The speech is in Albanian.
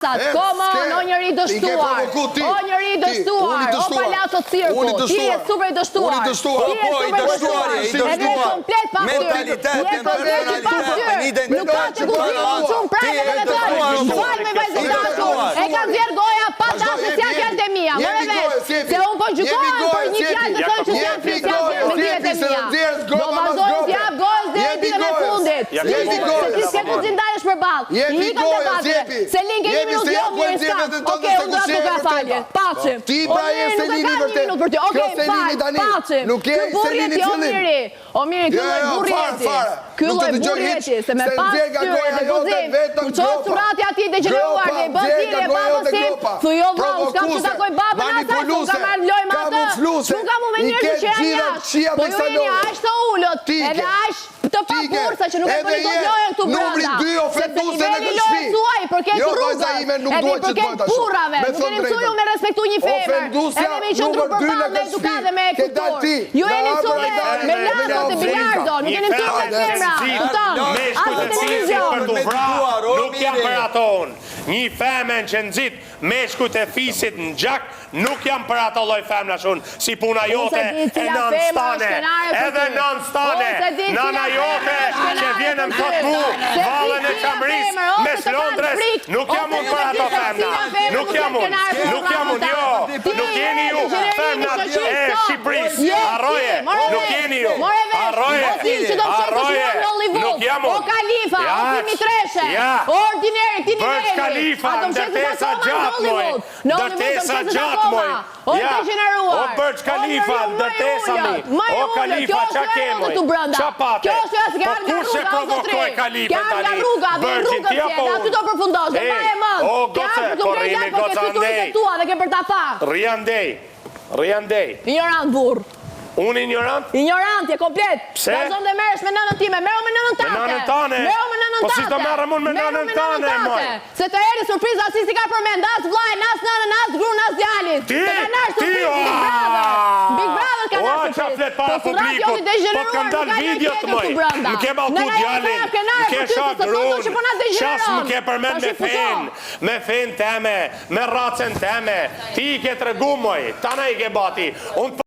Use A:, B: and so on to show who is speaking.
A: Come on, o njeri i dështuar. O njeri i dështuar, o palaço cirku. Ti je super i dështuar. Ti je
B: Po, i
A: super i
B: dështuar
A: dështuar.
B: je, i
A: Edhe je
B: dështuar.
A: komplet pa fytyrë.
B: Mentalitet,
A: Je komplet i pa
B: personalitet,
A: fytyrë. Nuk ka
B: identitet,
A: të guxim unë shumë
B: Ti
A: prapë
B: je
A: edhe
B: i
A: me
B: dështuar,
A: thënë.
B: o burrë.
A: Fal me vajzë
B: I
A: dashur.
B: dështuar.
A: E ka nxjerr goja pa dashje s'janë fjalët e mia. More vesh. Se unë po gjykohem për një fjalë të thënë që s'janë fjalët e mendimet e mia. Do vazhdoj të jap gojës deri ditën e fundit. Se ti s'ke guxim dalësh përballë. Ikën debateve. Selin ke një minutë jo mirë s'ka. Okej, unë do të kërkoj falje. Paçim.
C: Ti pra je
A: O Miri, nuk e
C: Selini
A: kam një
C: vërtet.
A: minutë për ty.
C: Kjo
A: Okej,
C: Selini
A: fal,
C: tani.
A: paçim.
C: Nuk je
A: Ky burrë
C: Selini
A: jeti o
C: fillim.
A: Miri. O Miri, ky
C: Jo,
A: lloj
C: jo,
A: burri
C: fare,
A: jeti.
C: fare.
A: Ky
C: Nuk të
A: lloj
C: dëgjoj
A: burri
C: hiç,
A: jeti, se me
C: se
A: pas
C: nxjerr nga
A: fytyrë
C: goja
A: dhe
C: jote
A: guxim.
C: vetëm
A: Kur çohet
C: gropa.
A: surrati atij i degjeneruar
C: Gropa,
A: dhe i bën
C: nxjerr nga
A: thirrje
C: goja
A: babës
C: jote
A: tim,
C: gropa.
A: thu jo vlla, unë s'kam që
C: Provokuse,
A: takoj babën asaj, se unë kam
C: manipuluse,
A: marrë lojë me atë.
C: kamufluse,
A: Nuk kam unë me
C: i
A: njerëz
C: ke
A: që janë
C: gjitha
A: jashtë.
C: këqija
A: Po
C: të
A: ju
C: kësaj
A: jeni
C: loje.
A: aq të ulët,
C: Ti
A: edhe
C: ke.
A: aq të
C: Ti ke.
A: paburrë sa që nuk e
C: Edhe
A: bëni dot
C: je
A: lojën këtu
C: numri
A: brenda.
C: dy
A: Sepse
C: ofenduese në
A: niveli
C: këtë
A: i lojës
C: shtëpi.
A: suaj i përket
C: Jo,
A: rrugës,
C: vajza ime nuk
A: edhe
C: dua
A: i
C: që të
A: përket
C: bëhet ashtu.
A: burrave.
C: Me
A: Nuk
C: thënë
A: keni mësuar ju
C: drejtën.
A: me respektu një femër,
C: Ofendusja
A: edhe me i qëndru
C: numër dy
A: përballë
C: në
A: me
C: këtë
A: edukatë
C: shtëpi.
A: dhe me
C: Ke dalë
A: kulturë.
C: ti,
A: Ju
C: nga
A: jeni mësuar
C: Arbër
A: me
C: Ajdari
A: me
C: dhe
A: lato
C: nga
A: të bilardo, nuk
D: Një
A: jeni mësuar me
D: femër
A: femra,
D: nxit
A: kupton? As
D: meshkujt
A: në
D: e fisit
A: televizion.
D: për t'u vra, nuk jam për ato unë. Një femën që nxit meshkujt e fisit në gjak, nuk jam për ato lloj femnash unë, si puna
A: Unë
D: jote
A: s'e di
D: e
A: cila
D: nënës
A: femër është
D: tane,
A: krenare për
D: edhe
A: ty.
D: nënës tane,
A: Unë s'e di cila
D: nana jote
A: femër është
D: që
A: krenare
D: vjen e
A: për
D: më
A: ty.
D: thot mu,
A: Se di
D: vallen e
A: cila
D: Çamërisë
A: femër, ose
D: mes
A: të kanë
D: Londrës,
A: frikë,
D: nuk jam
A: ose
D: unë
A: nuk
D: për
A: e
D: ato
A: di se
D: femna,
A: cila femër
D: nuk
A: mund të
D: jam
A: jetë
D: unë,
A: krenare për
D: nuk jam unë,
A: surratin
D: jo,
A: tënd. Ti
D: nuk
A: je
D: jeni ju,
A: degjenerimi
D: femnat e
A: shoqërisë sonë.
D: Shqipërisë,
A: Je ti,
D: harroje,
A: more
D: nuk
A: vesh,
D: jeni ju,
A: more vesh,
D: harroje,
A: o ti që do të shkojë
D: harroje,
A: në Hollywood,
D: nuk jam
A: o
D: unë.
A: Khalifa, o
D: Ja,
A: Dimitreshe,
D: ja.
A: o ordineri, ti
D: Burj
A: niveli.
D: Khalifa,
A: A do mshesësh
D: ndërtesa
A: akoma në
D: gjatë moj,
A: Hollywood? Në Hollywood do
D: ndërtesa
A: mshesësh
D: gjatë moj.
A: akoma. O
D: Ja,
A: degeneruar.
D: o Burj
A: O
D: Khalifa,
A: njeriu më i
D: ndërtesa mi.
A: ulët, më i
D: O
A: ulët,
D: Khalifa,
A: kjo
D: qa
A: është
D: ke
A: loja
D: moj?
A: këtu brenda.
D: Qa pate?
A: Kjo është loja se ke
D: Po
A: ardhur nga
D: kush e
A: rruga, o
D: provokoi
A: zotri.
D: Khalifën
A: Ke ardhur nga
D: tani?
A: rruga, dhe
D: Burjin
A: rrugës
D: ti
A: je,
D: apo
A: dhe aty
D: unë?
A: do përfundosh, do
D: Ej,
A: mbaje mend.
D: o
A: Ke
D: goce,
A: ardhur për të
D: po
A: ngrënë
D: rrimi
A: gjak, po ke
D: goca
A: fyturit e
D: andej.
A: tua dhe ke për ta pa.
D: Rri andej, rri andej.
A: Ignorant burr.
D: Unë ignorant?
A: Ignorant je komplet.
D: Pse?
A: Vazhdon dhe merresh me nënën time, merru me nënën
D: Me
A: tate.
D: nënën tane.
A: Merru me nënën
D: Po
A: tate.
D: si do merrem unë me
A: Merru
D: nënën tane, moj?
A: Se të erdhi surprizë asnjë s'i ka përmend as vllain, as nënën, as gruan, as djalin.
D: Ti,
A: Të kanë ardhur
D: ti,
A: surprizë Big Brother. Big Brother kanë
D: Ua,
A: ardhur
D: qa
A: surprizë.
D: flet para
A: Po surrati
D: publikut,
A: joti
D: po të
A: degjeneruar
D: kam
A: nuk
D: dalë
A: ka lojë
D: videot
A: tjetër
D: moj.
A: këtu brenda.
D: Më ke mallku
A: Nëna jote
D: djalin,
A: është krenare
D: më ke
A: për ty
D: sha
A: se sot
D: gruan,
A: që po na
D: qas
A: degjeneron.
D: më ke përmend
A: Tash
D: me
A: i fuqo.
D: fen, me fen teme, me racen teme. Ti i ke tregu moj, tana i ke bati. Unë të.